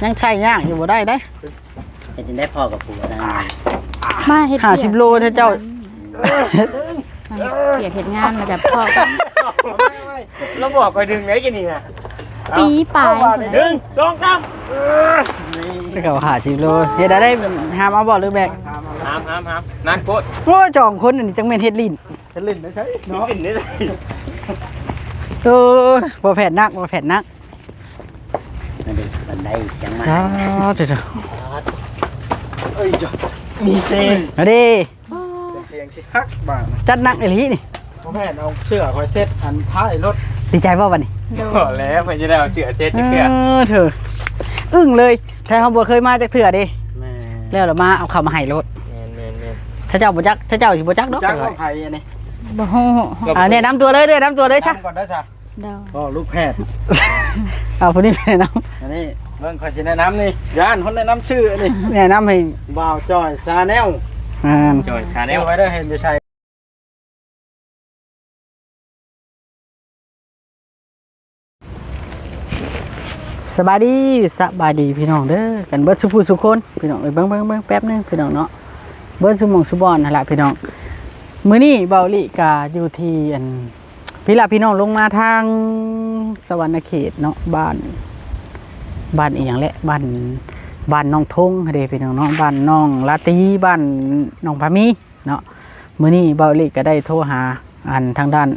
ຍັງໃຊ້ຍາກຢູ່ ບໍ່ໄດ້ເດ້. ເຮັດຈັ່ງໃດພໍກັບຜົວໄດ້? ມາເຮັດ ຫ້າສິບໂລແທ້ເຈົ້າ. ມາເຮັດວຽກເຮັດງານ ແລ້ວກໍພໍກັນ. ລາວບອກຂ້ອຍດຶງໄດ້ກິນນີ້ນະ. ປີປາຍ ເອົາວ່າໄດ້ ໜຶ່ງ ສອງ ສາມ ເອີ ເຂົາ ຫ້າສິບໂລ ເຮັດໄດ້ ຫາມເອົາບໍ່ ຫຼືແບກ? ຫາມ ຫາມ ຫາມ ໜັກໂພດ. ໂອ້ຍ ສອງຄົນນີ້ຈັ່ງແມ່ນເຮັດຫຼິ້ນ ເຮັດຫຼິ້ນໄດ້ໃສເນາະ? ເອີ ບໍ່ແຜດໜັກ ບໍ່ແຜດໜັກ. ມັນໄດ້ ມັນໄດ້ຈັ່ງມາ. ອ້າວ ເດີ ເອີຍ ມີເຊ ມາເດ້. ເປັນຕຽງຊິຫັກບາດ ຈັດໜັກອີ່ຫຼີນີ້. ບໍ່ແມ່ນ ເອົາເສື້ອຂ້ອຍເຊັດອັນທ້າຍລົດ. ດີໃຈບໍ່ບັດນີ້? ໂດຍ ພໍແລ້ວ ເພິ່ນຈະໄດ້ເອົາເສື້ອເຊັດຈັກເທື່ອ. ເອີ ເທີ ອຶ້ງເລີຍ ແທ້ເຮົາບໍ່ເຄີຍມາຈັກເທື່ອເດ້. ແມ່ນ ແລ້ວລະມາເອົາເຂົ້າມາໃຫ້ໂລດ. ແມ່ນໆໆ ຖ້າເຈົ້າບໍ່ຈັກ ຖ້າເຈົ້າຊິບໍ່ຈັກດອກ. ຈັກວ່າໃຜອັນນີ້? ບໍ່ຮູ້. ອ່າ ແນະນຳຕົວເລີຍ ແນະນຳຕົວເລີຍຊະ. ນຳກ່ອນໄດ້ຊະ. ໂດຍ ອໍ ລູກແພດ ເອົາຜູ້ນີ້ໄປນຳ. ອັນນີ້ເບິ່ງ ຂ້ອຍຊິແນະນຳນີ້ ຢ້ານຄົນແນະນຳຊື່ອັນນີ້ ແນະນຳໃຫ້ ບ່າວຈ່ອຍຊາແນລ. ອ່າ ຈ່ອຍຊາແນລ ໄວ້ເດີ ເຫັນຢູ່ໃສ. ສະບາຍດີ ສະບາຍດີພີ່ນ້ອງເດີ ກັນເບິດສູ່ຜູ້ສູ່ຄົນ ພີ່ນ້ອງເອີຍ. ເບິ່ງ ເບິ່ງ ເບິ່ງ ແປັບໜຶ່ງ ພີ່ນ້ອງເນາະ ເບິດສູ່ໝ່ອງສູ່ບ່ອນຫັ້ນລະ ພີ່ນ້ອງ. ມື້ນີ້ເບົາລິກະຢູ່ທີ່ ອັນ ພີ່ລະພີ່ນ້ອງ ລົງມາທາງສະຫວັນນະເຂດເນາະ ບ້ານ ບ້ານອີ່ຫຍັງແຫຼະ ບ້ານ ບ້ານໜອງທົງເດ້ ພີ່ນ້ອງເນາະ ບ້ານນ້ອງລາຕີ ບ້ານນ້ອງພາມີເນາະ. ມື້ນີ້ເບົາລິກະໄດ້ໂທຫາ ອັນ ທາງດ້ານ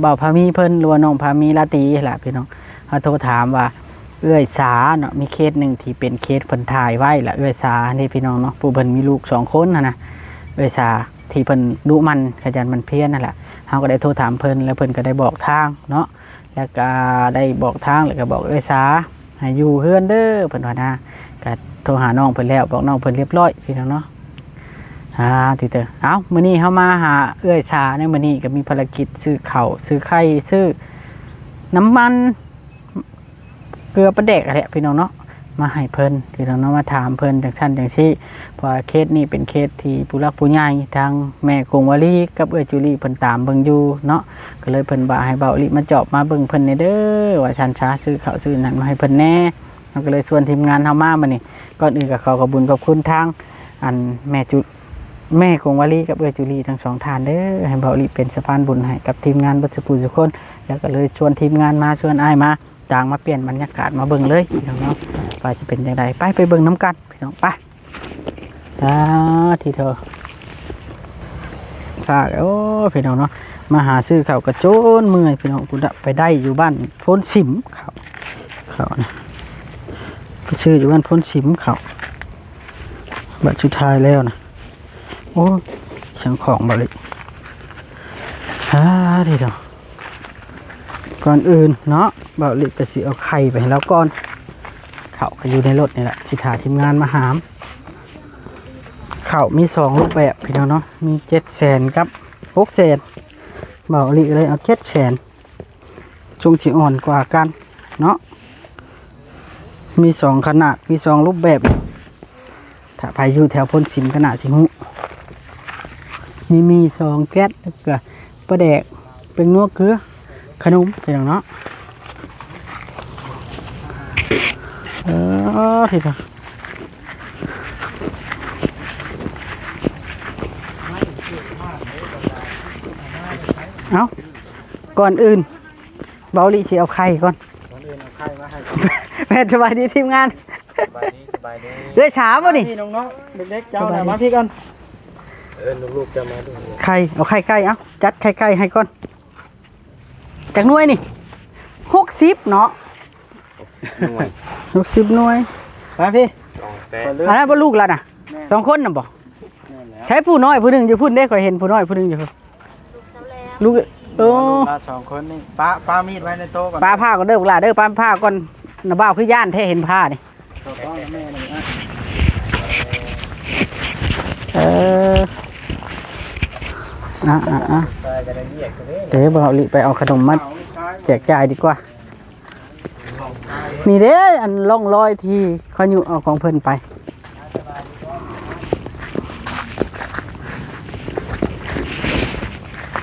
ບ່າວພາມີເພິ່ນ ຫຼືວ່ານ້ອງພາມີລາຕີຫັ້ນລະ ພີ່ນ້ອງ. ເຮົາໂທຖາມວ່າເອື້ອຍສາເນາະ ມີເຄສໜຶ່ງທີ່ເປັນເຄສເພິ່ນຖ່າຍໄວ້ລະ ເອື້ອຍສາເດ້ ພີ່ນ້ອງເນາະ ຜູ້ເພິ່ນມີລູກສອງຄົນຫັ້ນນະ. ເອື້ອຍສາ ທີ່ເພິ່ນດຸໝັ່ນຂະຫຍັນໝັ່ນພຽນນັ້ນແຫຼະ. ເຮົາກໍໄດ້ໂທຖາມເພິ່ນ ແລ້ວເພິ່ນກໍໄດ້ບອກທາງເນາະ ແລ້ວກໍໄດ້ບອກທາງ ແລ້ວກໍບອກເອື້ອຍສາໃຫ້ຢູ່ເຮືອນເດີ ເພິ່ນວ່ານະ. ກໍໂທຫານ້ອງເພິ່ນແລ້ວ ບອກນ້ອງເພິ່ນລຽບຮ້ອຍ ພີ່ນ້ອງເນາະ. ອ່າ ຕິເຕີ ເອົ້າ ມື້ນີ້ເຮົາມາຫາເອື້ອຍສາໃນມື້ນີ້ ກໍມີພາລະກິດຊື້ເຂົ້າ ຊື້ໄຂ່ ຊື້ນ້ຳມັນ ເກືອປາແດກຫັ້ນແຫຼະ ພີ່ນ້ອງເນາະ ມາໃຫ້ເພິ່ນ ພີ່ນ້ອງເນາະ ມາຖາມເພິ່ນຈັ່ງຊັ້ນຈັ່ງຊີ້. ເພາະວ່າເຂດນີ້ເປັນເຂດທີ່ຜູ້ຫຼັກຜູ້ໃຫຍ່ ທາງແມ່ກົງວາລີກັບເອື້ອຍຈູລີເພິ່ນຕາມເບິ່ງຢູ່ເນາະ. ກໍເລີຍເພິ່ນວ່າໃຫ້ເບົາລິມາຈອບມາເບິ່ງເພິ່ນແດ່ເດີ ວ່າຊັ້ນຊະ ຊື້ເຂົ້າຊື້ຫຍັງມາໃຫ້ເພິ່ນແດ່. ເຮົາກໍເລີຍຊວນທີມງານເຮົາມາມື້ນີ້. ກ່ອນອື່ນກໍຂໍຂອບບຸນຂອບຄຸນທາງ ອັນ ແມ່ຈຸ ແມ່ກົງວາລີກັບເອື້ອຍຈູລີທັງສອງທ່ານເດີ ໃຫ້ເບົາລິເປັນສະພານບຸນໃຫ້ກັບທີມງານເບິດສູ່ຜູ້ສູ່ຄົນ ແລ້ວກໍເລີຍຊວນທີມງານມາ ຊວນອ້າຍມາ ຕ່າງມາປ່ຽນບັນຍາກາດມາເບິ່ງເລີຍ ພີ່ນ້ອງເນາະ ວ່າຊິເປັນຈັ່ງໃດ. ໄປ ໄປເບິ່ງນຳກັນ ພີ່ນ້ອງ ໄປ. ສາທຸເທີ ສາ ໂອ້ ພີ່ນ້ອງເນາະ ມາຫາຊື້ເຂົ້າກະຈົນເມື່ອຍ ພີ່ນ້ອງ. ພຸ້ນນະ ໄປໄດ້ຢູ່ບ້ານໂພນສິມ ເຂົ້າ ເຂົ້ານະ ໄປຊື້ຢູ່ບ້ານໂພນສິມ ເຂົ້າ ບາດສຸດທ້າຍແລ້ວນະ. ໂອ້ຍ ເຄື່ອງຂອງເບົາລິ ອາ ເດີ ກ່ອນອື່ນເນາະ ເບົາລິກໍຊິເອົາໄຂ່ໄປໃຫ້ລາວກ່ອນ. ເຂົ້າກໍຢູ່ໃນລົດນີ້ແຫຼະ ຊິຖ້າທີມງານມາຫາມ. ເຂົ້າມີສອງຮູບແບບ ພີ່ນ້ອງເນາະ ມີເຈັດແສນກັບຫົກແສນ. ເບົາລິເລີຍເອົາເຈັດແສນ ຊົງຊິອ່ອນກວ່າກັນເນາະ ມີສອງຂະໜາດ ມີສອງຮູບແບບ. ຖ້າໃຜຢູ່ແຖວໂພນສິມກໍໜ້າຊິຮູ້ ມີໝີ່ສອງແກັດ ແລ້ວກໍປາແດກ ແປ້ງນົວ ເກືອ ຂະໜົມ ພີ່ນ້ອງເນາະ. ເອີ ທີ່ ເອົ້າ ກ່ອນອື່ນ ເບົາລິຊິເອົາໄຂ່ກ່ອນ ກ່ອນອື່ນເອົາໄຂ່ມາໃຫ້. ແມ່ນ ສະບາຍດີທີມງານ ສະບາຍດີ ສະບາຍດີ. ເອື້ອຍສາບໍ່ນີ້ ພີ່ນ້ອງໆ ເດັກໆ ເຈົ້ານະ ມາພີ່ກ່ອນ. ເອີ້ນລູກໆ ເຈົ້າມາດູ ໄຂ່ ເອົາໄຂ່ໄກ່ ເອົາ ຈັດໄຂ່ໄກ່ໃຫ້ກ່ອນ. ຈັກໜ່ວຍນີ້? ຫົກສິບເນາະ ຫົກສິບໜ່ວຍ ຫົກສິບໜ່ວຍ. ມາພີ່ ສອງແປດ ອັນນັ້ນບໍ່ ລູກລະນະ ແມ່ນ ສອງຄົນນະບໍ່? ແມ່ນແລ້ວ ໃຊ້ຜູ້ນ້ອຍຜູ້ໜຶ່ງຢູ່ພຸ້ນເດ້ ຂ້ອຍເຫັນຜູ້ນ້ອຍຜູ້ໜຶ່ງຢູ່. ລູກ ເອີ ລູກລະສອງຄົນນີ້ ປະ ປະມີດໄວ້ໃນໂຕະກ່ອນ ປະຜ້າກ່ອນເດີ ບັກຫຼ້າເດີ ປະຜ້າກ່ອນ. ນ້າບ່າວຄືຢ້ານແທ້ເຫັນຜ້ານີ້. ເອີ ອ່ະ ອ່ະ ອ່ະ ເດີ ເບົາລິໄປເອົາຂະໜົມມາແຈກຈ່າຍດີກວ່າ. ນີ້ເດ້ ອັນ ຮ່ອງລອຍທີ່ເຂົາຍຸເອົາຂອງເພິ່ນໄປ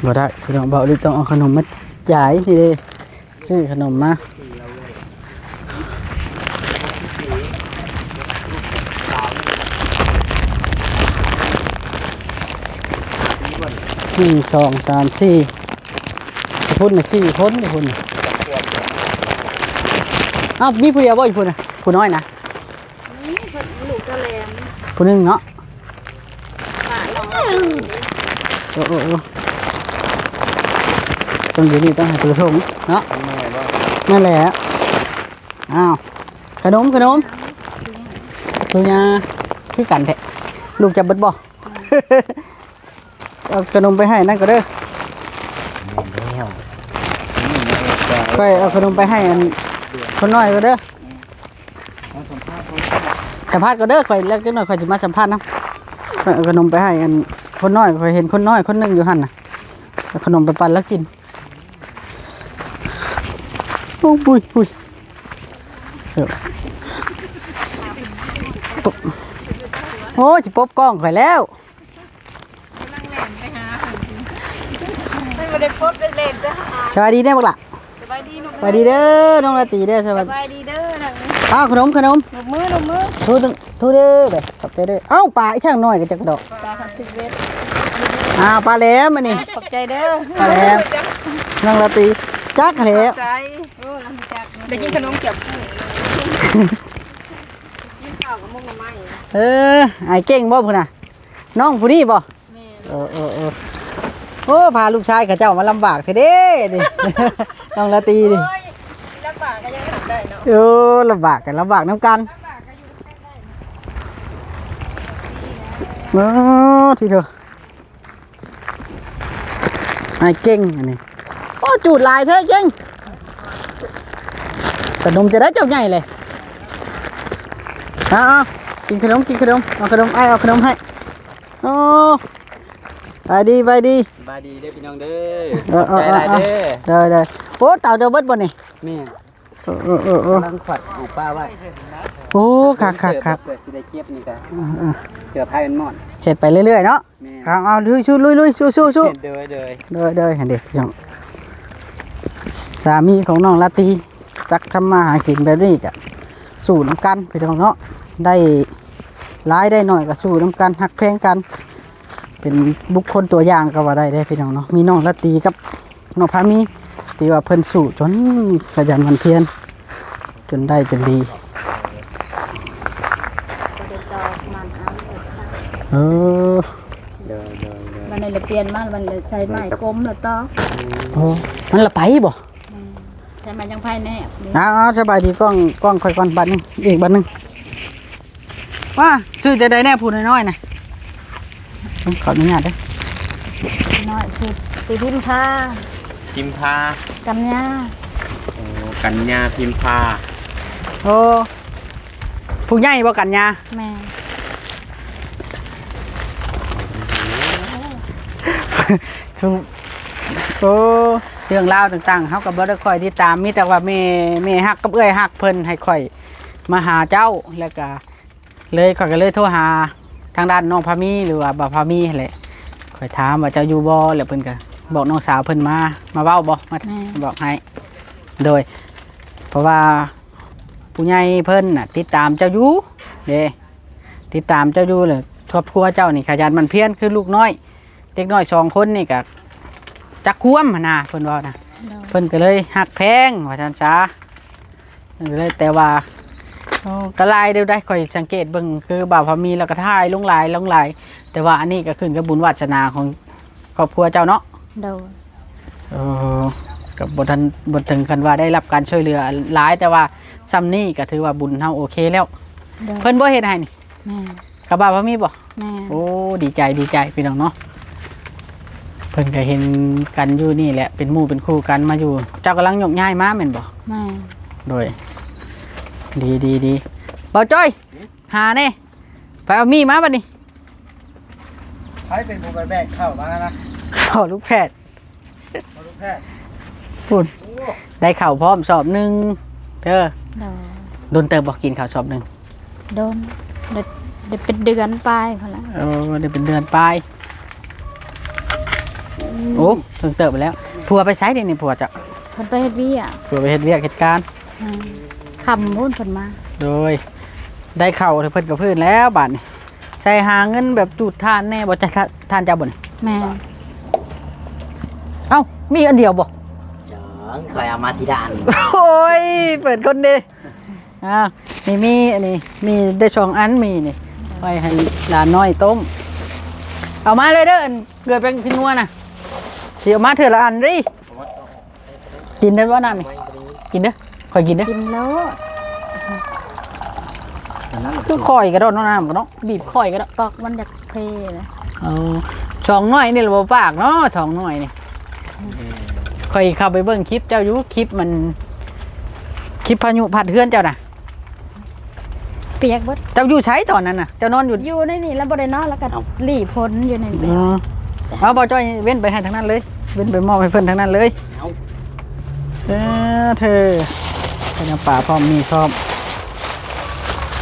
ບໍ່ໄດ້ ພີ່ນ້ອງ. ເບົາລິຕ້ອງເອົາຂະໜົມມາຈ່າຍ. ນີ້ເດ້ ຊື້ຂະໜົມມາ. ໜຶ່ງ ສອງ ສາມ ສີ່ ຢູ່ພຸ້ນນະ ສີ່ຄົນ ຢູ່ພຸ້ນ. ເອົ້າ ມີຜູ້ດຽວບໍ່ຢູ່ພຸ້ນນະ ຜູ້ນ້ອຍນະ? ນີ້ເພິ່ນລູກຕາແຫຼມ ຜູ້ໜຶ່ງເນາະ. ເອີໆໆ ຕ້ອງຢູ່ນີ້ ຕ້ອງໃຫ້ຜູ້ລະຖົງເນາະ. ນັ້ນແຫຼະ. ອ້າວ ຂະໜົມ ຂະໜົມ ຄືຫຍັງ ຄືກັນແທ້ ລູກຈັບເບິດບໍ່? ເອົາຂະໜົມໄປໃຫ້ນັ້ນກ່ອນເດີ. ແມ່ນແລ້ວ ຂ້ອຍເອົາຂະໜົມໄປໃຫ້ອັນຄົນນ້ອຍກ່ອນເດີ. ສຳພາດກ່ອນເດີ ຂ້ອຍ ແລ້ວຈັກໜ່ອຍຂ້ອຍຊິມາສຳພາດນຳ. ຂ້ອຍເອົາຂະໜົມໄປໃຫ້ອັນຄົນນ້ອຍ ຂ້ອຍເຫັນຄົນນ້ອຍຄົນໜຶ່ງຢູ່ຫັ້ນນະ ເອົາຂະໜົມໄປປັ່ນລາວກິນ. ໂອ້ຍ ໂອ້ຍ ໂອ້ຍ ຊິປົບກ້ອງຂ້ອຍແລ້ວ. ກຳລັງແລ່ນໄປຫາເພິ່ນ ເພິ່ນບໍ່ໄດ້ປົບ ໄດ້ແລ່ນໄປຫາ. ສະບາຍດີເດີບັກຫຼ້າ. ສະບາຍດີລູກ ສະບາຍດີເດີນ້ອງລາຕີເດີ. ສະບາຍ ສະບາຍດີເດີ. ອ້າວ ຂະໜົມ ຂະໜົມ ໜົບມື ໜົບມື ທູ ທູເດີ. ຂອບໃຈເດີ. ເອົ້າ ປາອີ່ຫຍັງນ້ອຍກະຈັກດອກ. ປາສາມສິບເອັດ. ອ້າວ ປາແຫຼມອັນນີ້. ຂອບໃຈເດີ ປາແຫຼມ ນ້ອງລາຕີ. ຈັກແຫຼະ ຂອບໃຈ. ໂອ້ ໄດ້ກິນຂະໜົມກຽບ ກິນເຂົ້າກັບໝົກໜໍ່ໄມ້. ເອີ ອ້າຍເກັ່ງບໍ່ພຸ້ນນະ ນ້ອງຜູ້ນີ້ບໍ່? ແມ່ນ. ເອີໆໆ ໂອ້ ພາລູກຊາຍເຂົາເຈົ້າມາລຳບາກແທ້ເດ້ນີ້ ນ້ອງລາຕີນີ້. ໂອ້ຍ ລຳບາກກໍຍັງໄດ້ເນາະ. ໂອ້ ລຳບາກກໍລຳບາກນຳກັນ. ເອີ ທີ່ເດີ ອ້າຍເກັ່ງອັນນີ້. ໂອ້ ຈູດຫຼາຍແທ້ເກັ່ງ. ຂະໜົມຈະໄດ້ເຈົ້າໃຫຍ່ເລີຍ. ເອົາໆ ກິນຂະໜົມ ກິນຂະໜົມ ເອົາຂະໜົມ ອ້າຍເອົາຂະໜົມໃຫ້. ໂອ້ ສະບາຍດີ ສະບາຍດີ ສະບາຍດີເດີພີ່ນ້ອງເດີ. ເອີໆໆ ຂອບໃຈຫຼາຍເດີ. ໂດຍໆ. ໂອ້ ເຕົາເຈົ້າເບິດບໍ່ນີ້? ແມ່ນ. ເອີໆໆໆ ກຳລັງຂວັດຂອງປ້າໄວ້. ໂອ້ ຄັກໆໆ ເພື່ອຊິໄດ້ເກັບນີ້ກະ ເອີໆ ເພື່ອໄພມັນມອດ ເຮັດໄປເລື້ອຍໆເນາະ. ແມ່ນ. ເອົາໆ ລຸຍໆ ລຸຍໆ ສູ້ໆ ສູ້ໆ. ໂດຍໆ ໂດຍໆ. ຫັ້ນເດ້ພີ່ນ້ອງ ສາມີຂອງນ້ອງລາຕີ ຈັກທຳມາຫາກິນແບບນີ້ກະສູ້ນຳກັນພີ່ນ້ອງເນາະ. ໄດ້ຫຼາຍໄດ້ໜ້ອຍກະສູ້ນຳກັນ ຮັກແພງກັນ ເປັນບຸກຄົນຕົວຢ່າງກໍວ່າໄດ້ເດ້ພີ່ນ້ອງເນາະ. ມີນ້ອງລາຕີກັບນ້ອງພາມີ ທີ່ວ່າເພິ່ນສູ້ຈົນຂະຫຍັນໝັ່ນພຽນ ຈົນໄດ້ຈົນດີ. ບໍ່ໄດ້ຕອກມັນເອົາ. ເອີ ໂດຍໆໆ ບັດນີ້ລະປ່ຽນມາ ບັດນີ້ລະໃສ່ໄມ້ກົມລະຕອກ. ໂອ້ ມັນລະໄປບໍ່? ອືມ ໃສ່ໄມ້ຍັງໄພແນບ. ເອົາໆ ສະບາຍດີ ກ້ອງ ກ້ອງຂ້ອຍກ່ອນ ບາດໜຶ່ງ ອີກບາດໜຶ່ງ. ວ່າ ຊື່ຈັ່ງໃດແດ່ຜູ້ນ້ອຍໆນະ? ຂໍອະນຸຍາດເດີ. ນ້ອຍຊື່ ຊື່ພິມພາ. ພິມພາ. ກັນຍາ. ໂອ້ ກັນຍາ ພິມພາ. ໂອ້ ຜູ້ໃຫຍ່ບໍ່ກັນຍາ? ແມ່ນ. ໂອ້ ເລື່ອງລາວຕ່າງໆ ເຮົາກໍບໍ່ໄດ້ຄ່ອຍຕິດຕາມ ມີແຕ່ວ່າແມ່ ແມ່ຮັກກັບເອື້ອຍຮັກເພິ່ນໃຫ້ຂ້ອຍມາຫາເຈົ້າ ແລ້ວກະ ເລີຍ ຂ້ອຍກໍເລີຍໂທຫາທາງດ້ານນ້ອງພາມີ ຫຼືວ່າບ່າວພາມີຫັ້ນແຫຼະ. ຂ້ອຍຖາມວ່າເຈົ້າຢູ່ບໍ່ ແລ້ວເພິ່ນກໍບອກນ້ອງສາວເພິ່ນມາ ມາເວົ້າບໍ່ ມາ ແມ່ນ ບອກໃຫ້. ໂດຍ ເພາະວ່າຜູ້ໃຫຍ່ເພິ່ນນະຕິດຕາມເຈົ້າຢູ່ເດ້ ຕິດຕາມເຈົ້າຢູ່. ແລ້ວຄອບຄົວເຈົ້ານີ້ຂະຫຍັນໝັ່ນພຽນຄືລູກນ້ອຍ ເດັກນ້ອຍສອງຄົນນີ້ກະຈັກຄວມຫັ້ນນະ ເພິ່ນເວົ້ານະ. ໂດຍ ເພິ່ນກໍເລີຍຮັກແພງວ່າຊັ້ນຊະ. ເອີ ແຕ່ວ່າ ໂອ້ ກໍຫຼາຍເດີໄດ໋ ຂ້ອຍສັງເກດເບິ່ງ ຄືບ່າວພາມີແລ້ວກໍຖ່າຍລົງຫຼາຍ ລົງຫຼາຍ ແຕ່ວ່າອັນນີ້ກໍຂຶ້ນກັບບຸນວາດສະໜາຂອງຄອບຄົວເຈົ້າເນາະ. ໂດຍ ເອີ ກໍບໍ່ທັນ ບໍ່ເຖິງຂັ້ນວ່າໄດ້ຮັບການຊ່ວຍເຫຼືອຫຼາຍ ແຕ່ວ່າຊ່ຳນີ້ກໍຖືວ່າບຸນເຮົາໂອເຄແລ້ວ. ໂດຍ ເພິ່ນບໍ່ເຮັດໃຫ້ນີ້? ແມ່ນ. ກັບບ່າວພາມີບໍ່? ແມ່ນ. ໂອ້ ດີໃຈ ດີໃຈພີ່ນ້ອງເນາະ ເພິ່ນກໍເຫັນກັນຢູ່ນີ້ແຫຼະ ເປັນໝູ່ເປັນຄູ່ກັນມາຢູ່. ເຈົ້າກຳລັງຍົກຍ້າຍມາແມ່ນບໍ່? ແມ່ນ. ໂດຍ ດີ ດີ ດີ. ບ່າວຈ້ອຍ ຫາແດ່ ໄປເອົາມີດມາບັດນີ້. ໃຜເປັນຜູ້ໄປແບກເຂົ້າມານະ? ພໍ່ລູກແພດ ພໍ່ລູກແພດ ພຸ້ນ ໂອ້ ໄດ້ເຂົ້າພ້ອມສອບໜຶ່ງເດີ. ໂດຍ ດົນເຕີບບໍ່ກິນເຂົ້າສອບໜຶ່ງ? ດົນ ໄດ້ ໄດ້ເປັນເດືອນປາຍພຸ້ນລະ. ເອີ ໄດ້ເປັນເດືອນປາຍ. ອືມ ໂອ້ ດົນເຕີບໄປແລ້ວ. ຜົວໄປໃສດຽວນີ້ ຜົວເຈົ້າ? ເພິ່ນໄປເຮັດວຽກ ຜົວໄປເຮັດວຽກເຮັດການ. ອືມ ຄ່ຳພຸ້ນເພິ່ນມາ. ໂດຍ ໄດ້ເຂົ້າເພິ່ນກໍພື້ນແລ້ວບາດນີ້. ໃສ່ຫາເງິນແບບຈູດຖ່ານແດ່ບໍ່? ຈະ ຖ່ານເຈົ້າບໍ່ນີ້? ແມ່ນ. ເອົ້າ ມີອັນດຽວບໍ່? ສອງ ຂ້ອຍເອົາມາທີລະອັນ. ໂອ້ຍ ເປີດຄົນເດ້. ອ່າ ນີ້ມີອັນນີ້ ມີໄດ້ສອງອັນ ມີນີ້ ໄວ້ໃຫ້ຫຼານນ້ອຍຕົ້ມ. ເອົາມາເລີຍເດີ ອັນເກືອແປ້ງພິນນົວນະ ຊິເອົາມາເທື່ອລະອັນເດ້. ກິນໄດ້ບໍ່ນ້ຳນີ້? ກິນເດີ ຂ້ອຍກິນເດີ. ກິນໂລດ. ຄືຂ້ອຍກະດອກເນາະ ນ້ຳກະເນາະ ບີບຂ້ອຍກະດອກ. ກອກມັນຢາກເພລະ. ເອີ ສອງໜ້ອຍນີ້ລະບໍ່ປາກເນາະ ສອງໜ້ອຍນີ້. ຂ້ອຍເຂົ້າໄປເບິ່ງຄລິບເຈົ້າຢູ່ ຄລິບມັນ ຄລິບພາຍຸພັດເຮືອນເຈົ້ານະ. ປຽກເບິດ. ເຈົ້າຢູ່ໃສຕອນນັ້ນນະ? ເຈົ້ານອນຢູ່ ຢູ່ໃນນີ້ລະບໍ່ໄດ້ນອນ ລະກະ ເອົ້າ ຫຼີ້ຝົນຢູ່ໃນນີ້. ອືມ ເອົາ ບ່າວຈ້ອຍເວັ້ນໄປໃຫ້ທາງນັ້ນເລີຍ ເວັ້ນໄປມອບໃຫ້ເພິ່ນທາງນັ້ນເລີຍ. ເອົາ ເອີ ເທີ ເປັນປາພ້ອມ ມີພ້ອມ.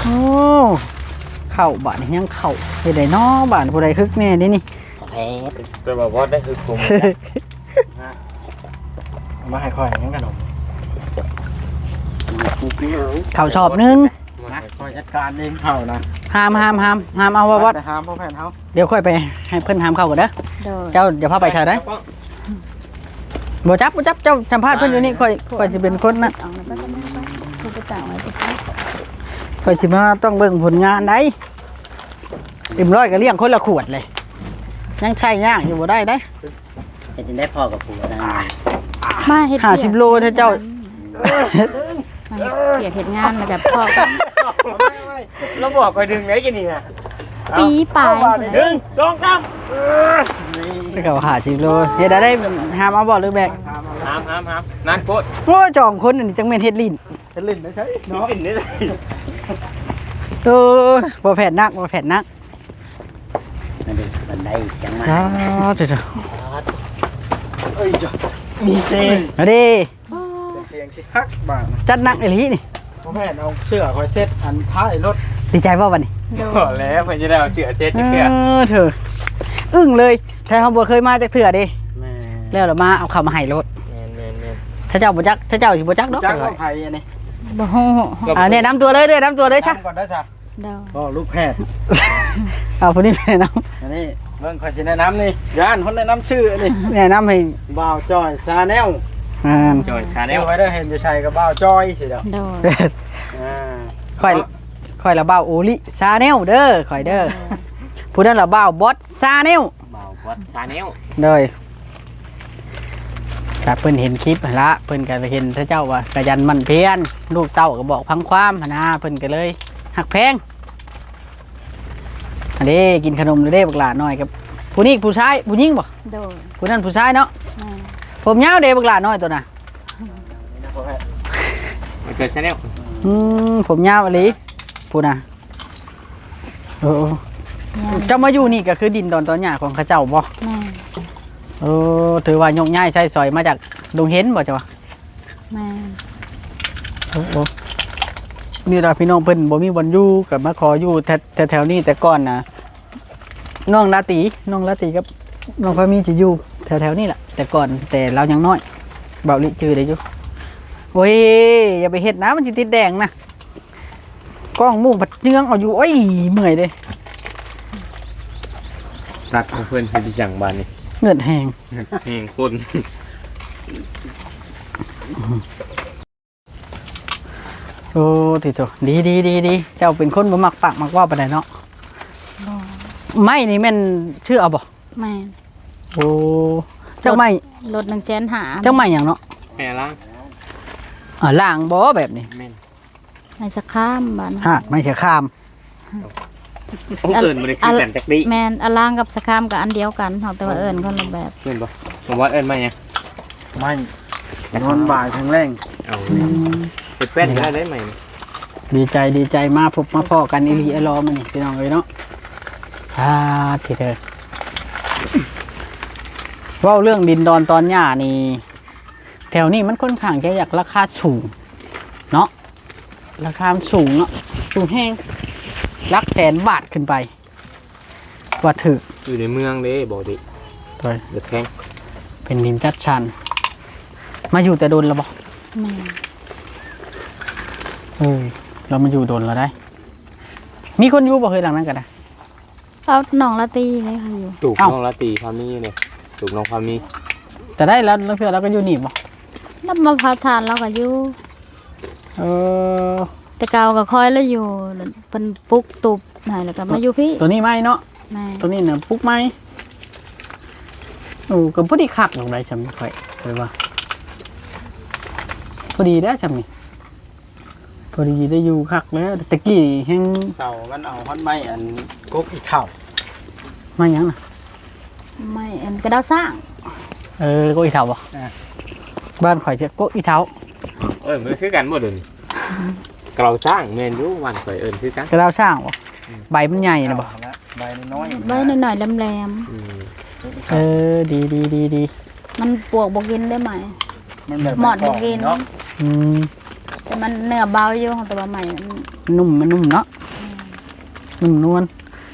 ໂອ້ ເຂົ້າບາດນີ້ ຍັງເຂົ້າ ເຮັດໄດ້ເນາະ ບາດຜູ້ໃດຮຶກແດ່ເດນີ້. ແຕ່ວ່າບໍ່ໄດ້ຮຶກຜົມ. ເອົາມາໃຫ້ຂ້ອຍຫຍັງຂະໜົມ ເຂົ້າຊອບໜຶ່ງ. ມາ ຂ້ອຍຈັດການເອງເຂົ້ານະ. ຫ້າມ ຫ້າມ ຫ້າມ ຫ້າມເອົາບໍ່ບອດ. ຫ້າມບໍ່ແມ່ນເຮົາ. ດຽວຂ້ອຍໄປໃຫ້ເພິ່ນຫ້າມເຂົ້າກ່ອນເດີ. ໂດຍ. ເຈົ້າຢ່າພາໄປໃສເດີ. ບໍ່ຈັບ ບໍ່ຈັບ ເຈົ້າສຳພາດເພິ່ນຢູ່ນີ້ ຂ້ອຍ ຂ້ອຍຊິເປັນຄົນນັ້ນ. ຂ້ອຍຊິມາຕ້ອງເບິ່ງຜົນງານໃດ. ເອັມຮ້ອຍກະລ້ຽງຄົນລະຂວດເລີຍ ຍັງໃຊ້ຍາກຢູ່ ບໍ່ໄດ້ເດ້. ເຮັດຈັ່ງໃດພໍ້ກັບຜົວໄດ້ ມາເຮັດ ຫ້າສິບໂລແທ້ເຈົ້າ. ມາເຮັດວຽກເຮັດງານແລ້ວກະພໍ້ກັນ. ລາວບອກຂ້ອຍດຶງໄດ້ກິນນີ້ນະ. ປີປາຍ ໜຶ່ງ ສອງ ສາມ. ເຂົາ ຫ້າສິບໂລ ເຮັດໄດ້ ຫ້າມເອົາບໍ່ ຫຼືແບກ? ຫ້າມ ຫ້າມ ຫ້າມ ໜັກໂພດ. ໂອ້ຍ ສອງຄົນນີ້ຈັ່ງແມ່ນເຮັດຫຼິ້ນ. ເຮັດຫຼິ້ນໄດ້ໃສເນາະ ຫຼິ້ນໄດ້ໃສ. ໂອ້ຍ ບໍ່ແຜດໜັກ ບໍ່ແຜດໜັກ. ອັນນີ້ບັນໄດຈັ່ງມາ. ອ້າວ ເດີ ເອີຍ ມີເຊ ມາເດ້. ເປັນຕຽງຊິຫັກບາດ ຈັດໜັກອີ່ຫຼີນີ້. ບໍ່ແມ່ນ ເອົາເສື້ອຂ້ອຍເຊັດອັນທ້າຍລົດ. ດີໃຈບໍ່ບັດນີ້? ໂດຍ. ພໍແລ້ວ ເພິ່ນຈະໄດ້ເອົາເສື້ອເຊັດຈັກເທື່ອ. ເອີ ເທີ ອຶ້ງເລີຍ ແທ້ເຮົາບໍ່ເຄີຍມາຈັກເທື່ອເດ້. ແມ່ນ. ແລ້ວລະມາເອົາເຂົ້າມາໃຫ້ໂລດ. ແມ່ນໆໆ. ເຂົາເຈົ້າບໍ່ຈັກ ເຂົາເຈົ້າຊິບໍ່ຈັກດອກ. ຈັກວ່າໃຜອັນນີ້? ບໍ່ຮູ້. ອ່າ ແນະນຳຕົວເລີຍ ແນະນຳຕົວເລີຍຊະ. ນຳກ່ອນໄດ້ຊະ. ໂດຍ. ອໍ ລູກແພດ. ເອົາຜູ້ນີ້ໄປນຳ. ອັນນີ້ເບິ່ງ ຂ້ອຍຊິແນະນຳນີ້ ຢ້ານຄົນແນະນຳຊື່ອັນນີ້. ແນະນຳໃຫ້ ບ່າວຈ້ອຍຊາແນວ. ອ່າ ຈ່ອຍຊາແນວ ເອົາໄວ້ເດີ ເຫັນຢູ່ໃສກະບ່າວຈ້ອຍຊີ້ດອກ. ໂດຍ. ອ່າ ຂ້ອຍ ຂ້ອຍລະບ່າວໂອລິຊາແນວເດີ ຂ້ອຍເດີ. ໂດຍ. ຜູ້ນັ້ນລະບ່າວບອດຊາແນວ. ບ່າວບອດຊາແນວ. ໂດຍ. ກະເພິ່ນເຫັນຄລິບຫັ້ນລະ ເພິ່ນກະເຫັນເຂົາເຈົ້າວ່າຂະຫຍັນໝັ່ນພຽນ ລູກເຕົ້າກະບອກຟັງຄວາມຫັ້ນນະ ເພິ່ນກະເລີຍຮັກແພງ. ອັນນີ້ກິນຂະໜົມແລ້ວເດ້ ບັກຫຼ້ານ້ອຍກັບຜູ້ນີ້ ຜູ້ຊາຍ ຜູ້ຍິງບໍ່? ໂດຍ. ຜູ້ນັ້ນຜູ້ຊາຍເນາະ. ແມ່ນ. ຜົມຍາວເດ້ ບັກຫຼ້ານ້ອຍໂຕນະ. ມັນເກີດຊາແນວ. ອືມ ຜົມຍາວອີ່ຫຼີ ຜູ້ນະ. ເອີ ເຈົ້າມາຢູ່ນີ້ກະຄືດິນດອນຕອນຫຍ້າຂອງເຂົາເຈົ້າບໍ່? ແມ່ນ. ເອີ ຖືວ່າຍົກຍ້າຍໃຊ້ສອຍມາຈາກດົງເຫັນບໍ່ເຈົ້າວ່າ? ແມ່ນ. ໂອ້ ໂອ້ ນີ້ລະພີ່ນ້ອງ ເພິ່ນບໍ່ມີບ່ອນຢູ່ກະມາຂໍຢູ່ແຖວ ແຖວໆນີ້. ແຕ່ກ່ອນນະ ນ້ອງລາຕີ ນ້ອງລາຕີກັບນ້ອງພາມີຈະຢູ່ແຖວໆນີ້ລະ ແຕ່ກ່ອນ ແຕ່ລາວຍັງນ້ອຍ. ເບົາລິຈື່ໄດ້ຢູ່. ໂອ້ຍ ຢ່າໄປເຮັດນະ ມັນຊິຕິດແດງນະ. ກ້ອງໝູ່ພັດເຍືອງເອົາຢູ່. ໂອ້ຍ ເມື່ອຍເດ້. ຕັດຂອງເພິ່ນເຮັດອີ່ຫຍັງບາດນີ້? ເຫງືດແຮງ ເຫງຄົນ. ໂອ້ ຕິໂຕ ດີໆໆໆ. ເຈົ້າເປັນຄົນບໍ່ມັກປາກມັກເວົ້າປານໃດເນາະ? ບໍ່. ໄມ້ນີ້ແມ່ນຊື້ເອົາບໍ່? ແມ່ນ. ໂອ້ ຈັກໄມ້? ລົດໜຶ່ງແສນຫ້າ. ຈັກໄມ້ຫຍັງເນາະ? ແມ່ລ້າງ. ອ່າ ລ້າງບໍ່ແບບນີ້? ແມ່ນ. ໄມ້ສະຄາມບາດນີ້. ຮາກໄມ້ສະຄາມ. ເອີ້ນບໍ່ໄດ້ຄືກັນຈັກດີ້. ແມ່ນ ອາລາງກັບສະຄາມກະອັນດຽວກັນ ເຮົາແຕ່ວ່າເອີ້ນຄົນລະແບບ. ແມ່ນບໍ່? ບໍ່ວ່າເອີ້ນໄມ້ຫຍັງ? ໄມ້ນອນບ່າຍແຂງແລງ. ເອົາ. ອືມ. ເປັນແປ້ນກະໄດ້ໄມ້. ດີໃຈ ດີໃຈ ມາພົບມາພໍ້ກັນອີ່ຫຼີ ອືມ ອີ່ຫຼໍມື້ນີ້ ພີ່ນ້ອງເອີຍເນາະ. ອ່າ ທີ່ເທີ ເວົ້າເລື່ອງດິນດອນຕອນຫຍ້ານີ້ ແຖວນີ້ມັນຄ່ອນຂ້າງຈະຢາກລາຄາສູງເນາະ. ລາຄາມັນສູງເນາະ ສູງແຮງ ຫຼັກແສນບາດຂຶ້ນໄປ ວ່າຖືກ. ຢູ່ໃນເມືອງເດ້ ບໍ່ເດ້. ໂດຍ. ແພງ ເປັນດິນຈັດສັນ. ມາຢູ່ແຕ່ດົນລະບໍ່? ແມ່ນ. ເອີ ລາວມາຢູ່ດົນລະໄດ໋. ມີຄົນຢູ່ບໍ່ເຮີຍ ຫຼັງນັ້ນກະໄດ້? ເອົາ ນ້ອງລາຕີເດ້ເຂົາຢູ່. ຕູກ ເອົ້າ ນ້ອງລາຕີພາມີເດ້ ຕູກນ້ອງພາມີ. ຈະໄດ້ລະ ລະເທື່ອລາວກໍຢູ່ນີ້ບໍ່? ລາວມາເຜົາຖ່ານລາວກໍຢູ່. ເອີ ແຕ່ເກົ່າກໍຄອຍລາວຢູ່ ເພິ່ນປຸກຕູບໃຫ້ ແລ້ວກໍມາຢູ່ພີ້. ໂຕນີ້ໃໝ່ເນາະ? ແມ່ນ ໂຕນີ້ນະປຸກໃໝ່. ໂອ້ ກໍພໍດີຄັກດອກໄດ໋ຊ່ຳຂ້ອຍ ຂ້ອຍວ່າ ພໍດີແລ້ວຊ່ຳນີ້. ພໍດີໄດ້ຢູ່ຄັກແລ້ວ ແຕ່ກີ້ແຮງ ເສົາມັນເອົາຮອດໄມ້ອັນກົກອີເຖົ້າ. ໄມ້ຫຍັງນະ? ໄມ້ອັນກະດາວຊ້າງ. ເອີ ກົກອີເຖົ້າບໍ່? ອ່າ ບ້ານຂ້ອຍຈະກົກອີເຖົ້າ. ເອີ້ນມັນຄືກັນບໍ່ດຽວນີ້? ກະດາວຊ້າງແມ່ນຢູ່ ບ້ານຂ້ອຍເອີ້ນຄືກັນ. ກະດາວຊ້າງບໍ່? ອືມ ໃບມັນໃຫຍ່ນະບໍ່? ໃບນ້ອຍໆ ໃບນ້ອຍໆ ແຫຼມໆ. ອືມ ເອີ ດີໆໆໆ ມັນປວກບໍ່ກິນເດ້ໄມ້ ມັນແບບ ໝອດບໍ່ກິນເນາະ. ອືມ ແຕ່ມັນເນື້ອເບົາຢູ່ ແຕ່ວ່າໄມ້ມັນນຸ່ມ ມັນນຸ່ມເນາະ. ອືມ ນຸ່ມນວນ.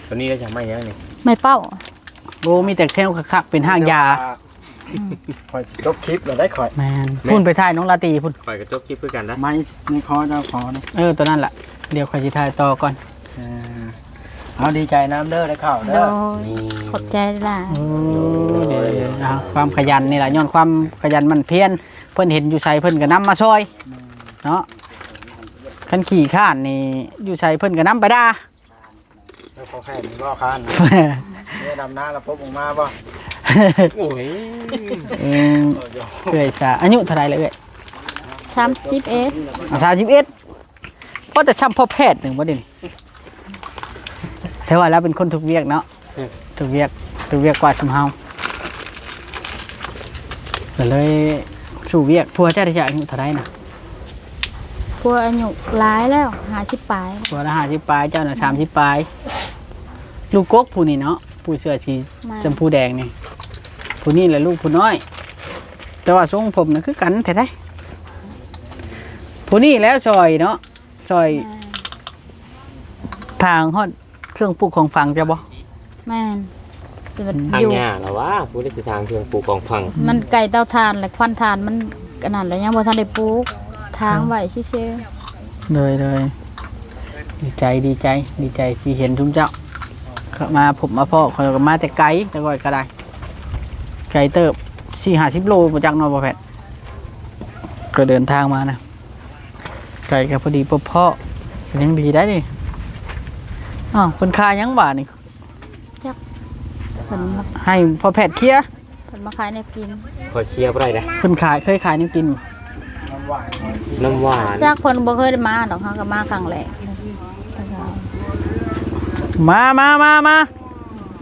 ໂຕນີ້ໄດ້ຈາກໄມ້ຫຍັງນີ້? ໄມ້ເປົ້າ. ໂອ້ ມີແຕ່ແນວຄັກໆ ເປັນຮາກຢາ. ອືມ ຂ້ອຍຊິຈົບຄລິບແລ້ວໄດ໋ຂ້ອຍ. ແມ່ນ ແມ່ນ ພຸ້ນໄປຖ່າຍນ້ອງລາຕີພຸ້ນ. ຂ້ອຍກໍຈົບຄລິບຄືກັນນະ ໄມ້ໃນຄໍເຈົ້າຂໍນະ. ເອີ ໂຕນັ້ນລະ ດຽວຂ້ອຍຊິຖ່າຍຕໍ່ກ່ອນ. ເອີ ເອົາ ດີໃຈນຳເດີ ໄດ້ເຂົ້າເດີ. ໂດຍ ຂອບໃຈຫຼາຍ. ໂອ້ ເດີ ເອົາ ຄວາມຂະຫຍັນນີ້ລະ ຍ້ອນຄວາມຂະຫຍັນໝັ່ນພຽນ ເພິ່ນເຫັນຢູ່ໃສເພິ່ນກໍນຳມາຊ່ອຍ ແມ່ນ ເນາະ. ຄັນຂີ້ຄ້ານນີ້ ຢູ່ໃສເພິ່ນກໍນຳໄປດ່າ. ແລ້ວພໍແພດນີ້ບໍ່ຄ້ານ ເມື່ອດຳນາແລ້ວພົບອອກມາບໍ່? ໂອ້ຍ ເອີ ເອີຍສາ ອາຍຸເທົ່າໃດລະເອື້ອຍ? ສາມສິບເອັດ. ອ່າ ສາມສິບເອັດ ພໍແຕ່ຊ່ຳພໍ່ແພດໜຶ່ງບໍ່ເດນີ້? ແຕ່ວ່າລາວເປັນຄົນທຸກວຽກເນາະ. ອືມ ທຸກວຽກ ທຸກວຽກກວ່າຊຸມເຮົາ ກໍເລີຍສູ້ວຽກ. ຜົວເຈົ້າໄດ້ອາຍຸເທົ່າໃດນະ? ຜົວອາຍຸຫຼາຍແລ້ວ ຫ້າສິບປາຍ. ຜົວລະຫ້າສິບປາຍ ເຈົ້ານະ ອືມ ສາມສິບປາຍ. ລູກກົກຜູ້ນີ້ເນາະ ຜູ້ເສື້ອສີ ແມ່ນ ຊຳພູແດງນີ້ ຜູ້ນີ້ແຫຼະລູກຜູ້ນ້ອຍ. ແຕ່ວ່າຊົງຜົມນະຄືກັນແທ້ໃດ໋. ຜູ້ນີ້ແຫຼະຊ່ອຍເນາະ ຊ່ອຍ ແມ່ນ ທາງຮອດ ເຄື່ອງປູກຂອງຝັງເຈົ້າບໍ່? ແມ່ນ ແຕ່ວ່າ ທາງ ຢູ່ ຍາລະວ່າ ຜູ້ໃດຊິທາງເຄື່ອງປູກຂອງຝັງ? ມັນໃກ້ເຕົາຖ່ານ ແລະ ຄວັນຖ່ານມັນອັນນັ້ນ ແລະ ຍັງບໍ່ທັນໄດ້ປູກ ທາງໄວ້ຊື່ໆ. ໂດຍ ໂດຍ ດີໃຈ ດີໃຈ ດີໃຈທີ່ເຫັນຊຸມເຈົ້າ ເຂົ້າມາພົບມາພໍ້. ຂ້ອຍກໍມາແຕ່ໄກ ແຕ່ຂ້ອຍກໍໄດ້ ໄກເຕີບ ສີ່ຫ້າສິບໂລບໍ່ຈັກເນາະ ບໍ່ແພດ ກໍເດີນທາງມານະ. ໄກ່ກໍພໍດີພໍເພາະ ກໍຍັງດີໄດ້ນີ້. ອ້າວ ເພິ່ນຂາຍຫຍັງບາດນີ້? ຈັກ ເພິ່ນມາ ໃຫ້ພໍ່ແພດເຄຍ ເພິ່ນມາຂາຍແນວກິນ. ຂ້ອຍເຄຍບໍ່ໄດ້ເດ້. ເພິ່ນຂາຍ ເຄີຍຂາຍແນວກິນ ນ້ຳຫວານ ນ້ຳຫວານ. ຈັກ ເພິ່ນບໍ່ເຄີຍໄດ້ມາດອກ ເຮົາກໍມາຄັ້ງແລກ. ມາ ມາ ມາ ມາ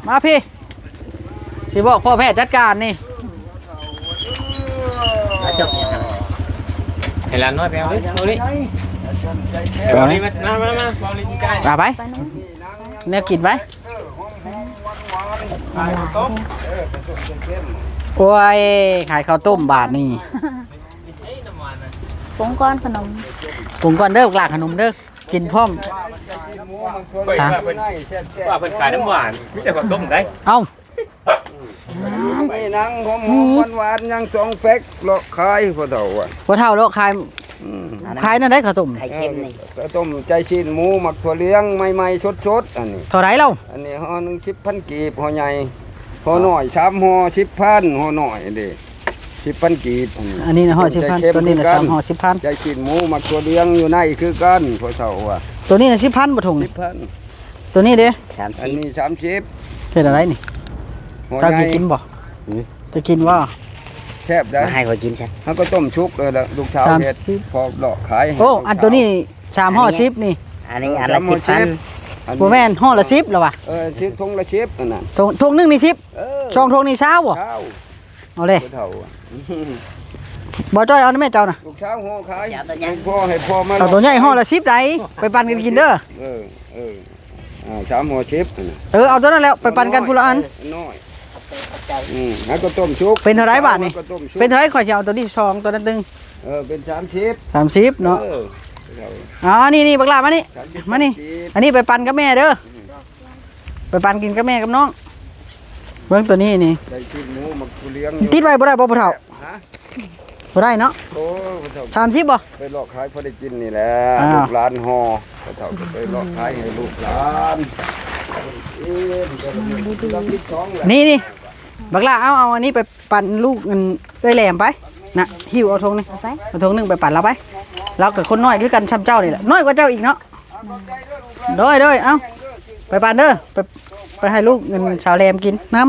ມາພີ້. ຊິບອກພໍ່ແພດຈັດການນີ້. ໃຫ້ຫຼານນ້ອຍໄປເອົາເດ້ ເອົາເດ້ ເອົາເດ້ ມາ ມາ ມາ ເອົາໄປ ແນວກິນໄປ. ໂອ້ຍ ຂາຍເຂົ້າຕົ້ມບາດນີ້. ປຸງກ່ອນຂະໜົມ ປຸງກ່ອນເດີ ບັກຫຼ້າ ຂະໜົມເດີ. ກິນພ້ອມ ຂ້ອຍວ່າເພິ່ນ ວ່າເພິ່ນຂາຍນ້ຳຫວານ ມີແຕ່ເຂົ້າຕົ້ມໄດ໋. ເອົ້າ ມີໜັງຫອມໆ ຫວານໆ ຍັງສອງແຟັກ ເລາະຂາຍພໍ່ເຖົ້າວ່າ. ພໍ່ເຖົ້າເລາະຂາຍ. ອືມ ຂາຍແນວໃດເຂົ້າຕົ້ມ? ໄຂ່ເຄັມນີ້ ເອີ ເຂົ້າຕົ້ມໃຈຊີ້ນໝູ ໝາກຖົ່ວເຫຼືອງ ໃໝ່ໆ ສົດໆ. ອັນນີ້ເທົ່າໃດລາວ? ອັນນີ້ຫໍ່ໜຶ່ງສິບພັນກີບ ຫໍ່ໃຫຍ່ ຫໍ່ນ້ອຍສາມຫໍ່ສິບພັນ ຫໍ່ນ້ອຍເດ້. ສິບພັນກີບ. ອັນນີ້ນະ ຮ້ອຍສິບພັນ ໂຕນີ້ນະ ສາມຫໍ່ສິບພັນ. ໃຈຊີ້ນໝູ ໝາກຖົ່ວເຫຼືອງຢູ່ໃນຄືກັນ ພໍ່ເຖົ້າວ່າ. ໂຕນີ້ນະ ສິບພັນບໍ່ ຖົງນີ້? ສິບພັນ. ໂຕນີ້ເດ້? ສາມສິບ. ອັນນີ້ສາມສິບ. ເຮັດອະໄລນີ້? ເຈົ້າຊິກິນບໍ່? ຈະກິນບໍ່? ແຊບໄດ໋. ມາໃຫ້ຂ້ອຍກິນຊະ. ເຮົາກໍຕົ້ມສຸກເລີຍລະ ລູກສາວເຮັດ ພໍເລາະຂາຍ. ໂອ້ ອັນໂຕນີ້ສາມຫໍ່ສິບນີ້. ອັນນີ້ອັນລະສິບພັນ. ບໍ່ແມ່ນ ຫໍ່ລະສິບລະຫວາ? ເອີ ຖົງລະສິບອັນນັ້ນ. ຖົງ ຖົງໜຶ່ງນີ້ສິບ. ເອີ ສອງຖົງນີ້ຊາວບໍ່? ຊາວ. ເອົາເລີຍ ຜູ້ເຖົ້າ. ບໍ່ຈ້ອຍ ເອົານຳແມ່ເຈົ້ານະ. ລູກສາວຫໍ່ຂາຍ ໃຫ້ພໍ່ ໃຫ້ພໍ່ມາ. ເອົາໂຕໃຫຍ່ຫໍ່ລະສິບໃດ໋ ໄປປັນກັນກິນເດີ. ເອີ ເອີ ອ່າ ສາມຫໍ່ສິບຫັ້ນນະ. ເອີ ເອົາໂຕນັ້ນແຫຼະ ໄປປັນກັນຜູ້ລະອັນ. ນ້ອຍ. ອືມ ແລ້ວກໍຕົ້ມສຸກ. ເປັນເທົ່າໃດບາດນີ້? ເປັນເທົ່າໃດ? ຂ້ອຍຊິເອົາໂຕນີ້ສອງ ໂຕນັ້ນໜຶ່ງ. ເອີ ເປັນສາມສິບ. ສາມສິບເນາະ. ເອີ ເອົາ ນີ້ໆ ບັກຫຼ້າ ມານີ້ ມານີ້. ອັນນີ້ໄປປັນກັບແມ່ເດີ. ໄປປັນກິນກັບແມ່ກັບນ້ອງ. ເບິ່ງໂຕນີ້ນີ້ ໄດ້ກິນໝູ ໝາກຖົ່ວເຫຼືອງຢູ່. ຕິດໄວ້ບໍ່ໄດ້ບໍ່ ພໍ່ເຖົ້າ? ຮະ? ບໍ່ໄດ້ເນາະ. ໂອ້ ພໍ່ເຖົ້າ ສາມສິບບໍ່? ໄປເລາະຂາຍພໍໄດ້ກິນນີ້ແຫຼະ. ອ່າ ລູກຫຼານຫໍ່ ພໍ່ເຖົ້າກໍໄປເລາະຂາຍໃຫ້ລູກຫຼານ. ນີ້ໆ ບັກຫຼ້າ ເອົາ ເອົາອັນນີ້ໄປ ປັນລູກອັນເອື້ອຍແຫຼມໄປນະ ຫິ້ວເອົາຖົງນີ້ ເອົາໄປ ເອົາຖົງໜຶ່ງໄປປັນລາວໄປ. ລາວກໍຄົນນ້ອຍຄືກັນ ຊ່ຳເຈົ້ານີ້ແຫຼະ ນ້ອຍກວ່າເຈົ້າອີກເນາະ. ໂດຍ ໂດຍ ເອົາ ໄປປັນເດີ ໄປ ໄປໃຫ້ລູກອັນສາວແຫຼມກິນນຳ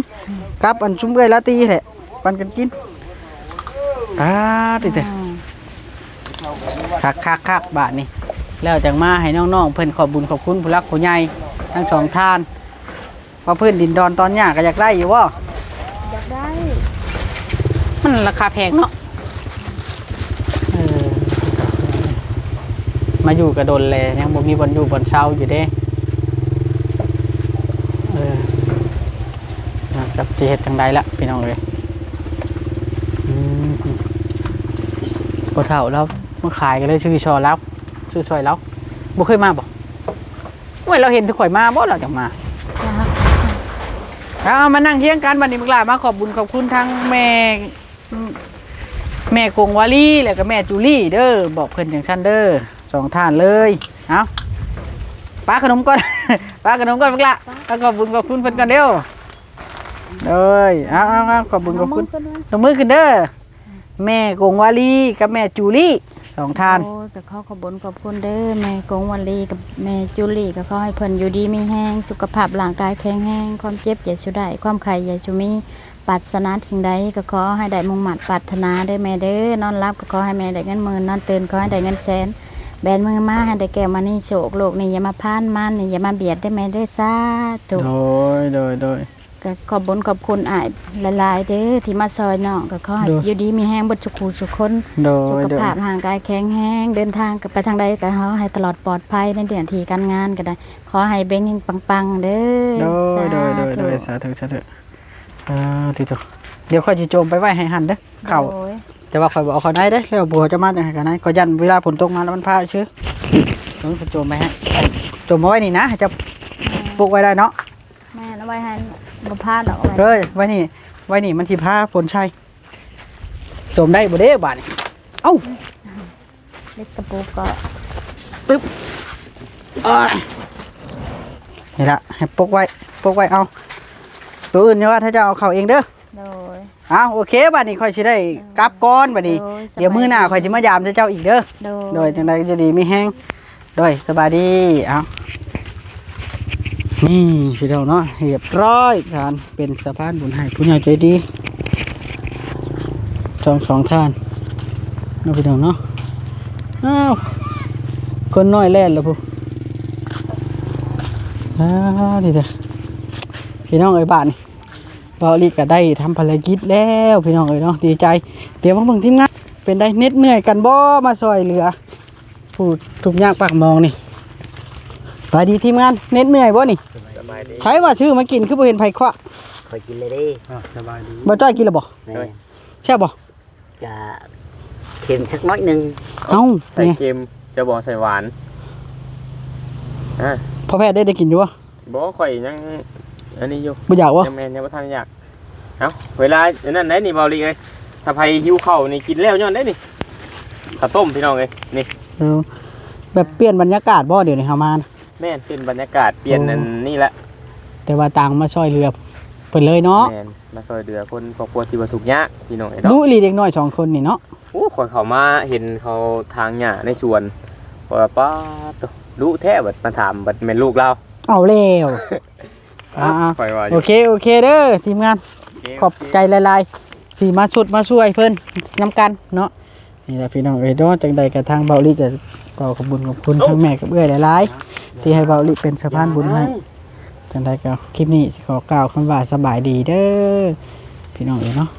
ກັບອັນຊຸມເອື້ອຍລາຕີແຫຼະ ປັນກັນກິນ. ອາ ຕິເຕີ ຄັກໆໆ ບາດນີ້ ແລ້ວຈັ່ງມາໃຫ້ນ້ອງໆເພິ່ນຂອບບຸນຂອບຄຸນຜູ້ຫຼັກຜູ້ໃຫຍ່ທັງສອງທ່ານ. ວ່າພື້ນດິນດອນຕອນຫຍ້າກໍຢາກໄດ້ຢູ່ບໍ່? ຢາກໄດ້. ມັນລາຄາແພງເນາະ. ເອີ ມາຢູ່ກໍດົນແລ້ວ ຍັງບໍ່ມີບ່ອນຢູ່ບ່ອນເຊົາຢູ່ເດ້. ເອີ ຈັກຊິເຮັດຈັ່ງໃດລະ ພີ່ນ້ອງເອີຍ. ອືມ ພໍ່ເຖົ້າລາວມາຂາຍກໍເລີຍຊື້ຊ່ອຍລາວ ຊື້ຊ່ອຍລາວ. ບໍ່ເຄີຍມາບໍ່? ໂອ້ຍ ລາວເຫັນແຕ່ຂ້ອຍມາບໍ່ ລາວຈັ່ງມາ. ເອົາ ມານັ່ງຄຽງກັນບັດນີ້ ບັກຫຼ້າ ມາຂອບບຸນຂອບຄຸນທັງແມ່ ແມ່ກົງວາລີ ແລ້ວກໍແມ່ຈູລີເດີ ບອກເພິ່ນຈັ່ງຊັ້ນເດີ ສອງທ່ານເລີຍ. ເອົາ ປາຂະໜົມກ່ອນ ປາຂະໜົມກ່ອນ ບັກຫຼ້າ ມາຂອບບຸນຂອບຄຸນເພິ່ນກ່ອນເດີ. ໂດຍ ເອົາໆໆ ຂອບບຸນຂອບຄຸນ ຍົກມືຂຶ້ນເດີ. ແມ່ກົງວາລີກັບແມ່ຈູລີ ສອງທ່ານ. ໂອ້ຍ ກໍຂໍຂອບບຸນຂອບຄຸນເດີ ແມ່ກົງວາລີກັບແມ່ຈູລີ ກໍຂໍໃຫ້ເພິ່ນຢູ່ດີມີແຮງ ສຸຂະພາບຮ່າງກາຍແຂງແຮງ ຄວາມເຈັບຢ່າສູ່ໄດ້ ຄວາມໄຂ້ຢ່າສູ່ມີ ປາດຖະໜາສິ່ງໃດກໍຂໍໃຫ້ໄດ້ມຸ່ງມາດປາດຖະໜາເດີແມ່ເດີ. ນອນຫຼັບກໍຂໍໃຫ້ແມ່ໄດ້ເງິນໝື່ນ ນອນຕື່ນຂໍໃຫ້ໄດ້ເງິນແສນ ແບມືມາໃຫ້ໄດ້ແກ້ວມະນີໂຊກ ໂລກນີ້ຢ່າມາຜ່ານ ມານນີ້ຢ່າມາບຽດເດີແມ່ເດີ ສາທຸ. ໂດຍ ໂດຍ ໂດຍ. ກໍຂອບບຸນຂອບຄຸນອ້າຍຫຼາຍໆເດີ ທີ່ມາຊ່ອຍນ້ອງ ກໍຂໍໃຫ້ ໂດຍ ຢູ່ດີມີແຮງເບິດທຸກຜູ້ທຸກຄົນ. ໂດຍ ສຸຂະພາບ ໂດຍ ຮ່າງກາຍແຂງແຮງ ເດີນທາງໄປທາງໃດກໍຂໍໃຫ້ຕະຫຼອດປອດໄພ ໃນໜ້າທີ່ການງານກໍໄດ້ ຂໍໃຫ້ເບັງເຮັງປັງໆເດີ. ໂດຍ ສາທຸ ໂດຍ ໂດຍ ໂດຍ ສາທຸ ສາທຸ. ອ່າ ຕິໂຕ ດຽວຂ້ອຍຊິໂຈມໄປໄວ້ໃຫ້ຫັ້ນເດີ ເຂົ້າ. ໂດຍ ແຕ່ວ່າຂ້ອຍບໍ່ເອົາເຂົ້າໃນເດ້ ແລ້ວຜົວເຈົ້າມາຈັ່ງໃຫ້ເຂົ້າໃນ ຂ້ອຍຢ້ານເວລາຝົນຕົກມາແລ້ວມັນພາຊື່. ເອີ ຂ້ອຍໂຈມໄປໃຫ້ ໂຈມມາໄວ້ນີ້ນະ ໃຫ້ເຈົ້າປຸກໄວ້ໄດ້ເນາະ. ແມ່ນ ເອົາໄວ້ໃຫ້ ບໍ່ພາດອກ ເອີ ໄວ້ນີ້ ໄວ້ນີ້ມັນຊິພາຝົນໃສ່. ໂຈມໄດ້ບໍ່ເດ້ບາດນີ້? ເອົ້າ ເຫຼັກຕະປູກໍ ປຶບ ເອີຍ ນີ້ລະ ໃຫ້ປົກໄວ້ ປົກໄວ້ເອົາ. ໂຕອື່ນຢ່າວ່າ ຖ້າເຈົ້າເອົາເຂົ້າເອງເດີ. ໂດຍ ເອົາ ໂອເຄ ບາດນີ້ຂ້ອຍຊິໄດ້ ເອີ ກັບກ່ອນບາດນີ້. ໂດຍ ດຽວມື້ໜ້າຂ້ອຍຊິມາຢາມເຈົ້າອີກເດີ. ໂດຍ ໂດຍ ຈັ່ງໃດຢູ່ດີມີແຮງ. ໂດຍ ສະບາຍດີ. ເອົາ ນີ້ພີ່ນ້ອງເນາະ ຮຽບຮ້ອຍ ທ່ານເປັນສະພານບຸນໃຫ້ຜູ້ໃຫຍ່ໃຈດີ ທັງສອງທ່ານເນາະ ພີ່ນ້ອງເນາະ. ອ້າວ ຄົນນ້ອຍແລ່ນແລ້ວພຸ້ນ. ອ່າ ນີ້ເດີ ພີ່ນ້ອງເອີຍ ບາດນີ້ ເບົາລີກໍໄດ້ທຳພາລະກິດແລ້ວ ພີ່ນ້ອງເອີຍເນາະ ດີໃຈ. ດຽວມາເບິ່ງທີມງານ ເປັນໃດ ເໜັດເມື່ອຍກັນບໍ່ ມາຊ່ອຍເຫຼືອ ຜູ້ທຸກຍາກປາກໝອງນີ້. ສະບາຍດີທີມງານ ເໜັດເມື່ອຍບໍ່ນີ້? ສະບາຍດີ. ໃສວ່າຊື້ມາກິນ ຄືບໍ່ເຫັນໃຜຄວ້າ? ຂ້ອຍກິນແລ້ວເດ້. ອ່າ ສະບາຍດີ. ບໍ່ຈ້ອຍກິນແລ້ວບໍ່? ແມ່ນ. ໂດຍ. ແຊບບໍ່? ກະເຄັມຈັກໜ້ອຍໜຶ່ງ. ເອົ້າ ໃສ່ເຄັມ ເຈົ້າບໍ່ໃສ່ຫວານ. ອ່າ ພໍ່ແພດໄດ້ ໄດ້ກິນຢູ່ບໍ່? ບໍ່ ຂ້ອຍຍັງອັນນີ້ຢູ່. ບໍ່ຢາກບໍ່? ຍັງແມ່ນ ຍັງບໍ່ທັນຢາກ. ເອົ້າ ເວລາອັນນັ້ນໄດ໋ນີ້ ເບົາລີເອີຍ ຖ້າໃຜຫິວເຂົ້ານີ້ກິນແລ້ວຍ້ອນໄດ໋ນີ້ ເຂົ້າຕົ້ມ ພີ່ນ້ອງເອີຍ ນີ້. ເອີ ແບບປ່ຽນບັນຍາກາດບໍ່ ດຽວນີ້ເຮົາມານະ? ແມ່ນ ປ່ຽນບັນຍາກາດ ປ່ຽນ ໂອ້ ອັນນີ້ລະ ແຕ່ວ່າຕ່າງມາຊ່ອຍເຫຼືອເພິ່ນເລີຍເນາະ. ແມ່ນ ມາຊ່ອຍເຫຼືອຄົນຄອບຄົວທີ່ວ່າທຸກຍາກ ພີ່ນ້ອງເອີຍເນາະ. ດຸອີ່ຫຼີເດັກນ້ອຍສອງຄົນນີ້ເນາະ. ໂອ້ ຂ້ອຍເຂົ້າມາເຫັນເຂົາຖາງຫຍ້າໃນສວນ ຂ້ອຍວ່າ ປາດໂທ້ ດຸແທ້ ບັດມາຖາມ ບັດແມ່ນລູກລາວ. ເອົາແລ້ວ. ອ່າ ຂ້ອຍວ່າຢູ່. ໂອເຄ ໂອເຄເດີທີມງານ. ໂອເຄ ຂອບໃຈ ໂອເຄ ຫຼາຍໆ ທີ່ມາຊຸດມາຊ່ວຍເພິ່ນນຳກັນເນາະ. ນີ້ລະພີ່ນ້ອງເອີຍເນາະ ຈັ່ງໃດກໍທາງເບົາລີກໍຂໍຂອບຄຸນຂອບຄຸນ ໂອ້ ທາງແມ່ກັບເອື້ອຍຫຼາຍໆ ທີ່ໃຫ້ເບົາລີເປັນສະພານບຸນໃຫ້. ຈັ່ງໃດກໍຄລິບນີ້ຊິຂໍກ່າວຄຳວ່າສະບາຍດີເດີພີ່ນ້ອງເອີຍເນາະ.